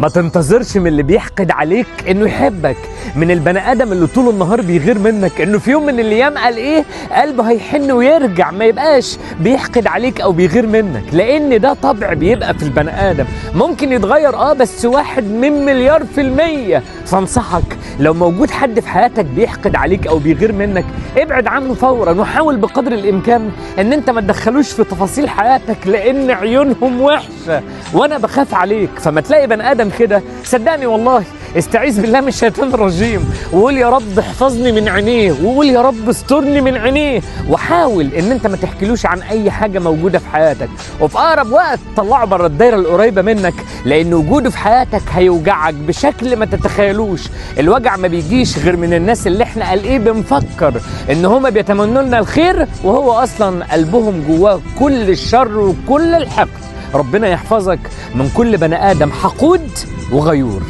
ما تنتظرش من اللي بيحقد عليك انه يحبك، من البني ادم اللي طول النهار بيغير منك انه في يوم من الايام قال ايه قلبه هيحن ويرجع، ما يبقاش بيحقد عليك او بيغير منك، لان ده طبع بيبقى في البني ادم ممكن يتغير بس 1 من مليار في المية. فانصحك لو موجود حد في حياتك بيحقد عليك او بيغير منك ابعد عنه فورا، وحاول بقدر الامكان ان انت ما تدخلوش في تفاصيل حياتك لان عيونهم وحشة وانا بخاف عليك. فما تلاقي بني ادم كده صدقني والله استعيذ بالله من الشيطان الرجيم، وقول يا رب احفظني من عينيه، وقول يا رب استرني من عينيه، وحاول ان انت ما تحكيلوش عن اي حاجة موجودة في حياتك، وفي اقرب وقت طلعه بره الدايرة القريبة منك، لان وجوده في حياتك هيوجعك بشكل ما تتخيلوش. الوجع ما بيجيش غير من الناس اللي احنا قال ايه بنفكر ان هما بيتمنوا لنا الخير وهو اصلا قلبهم جواه كل الشر وكل الحقد. ربنا يحفظك من كل بني ادم حقود وغيور.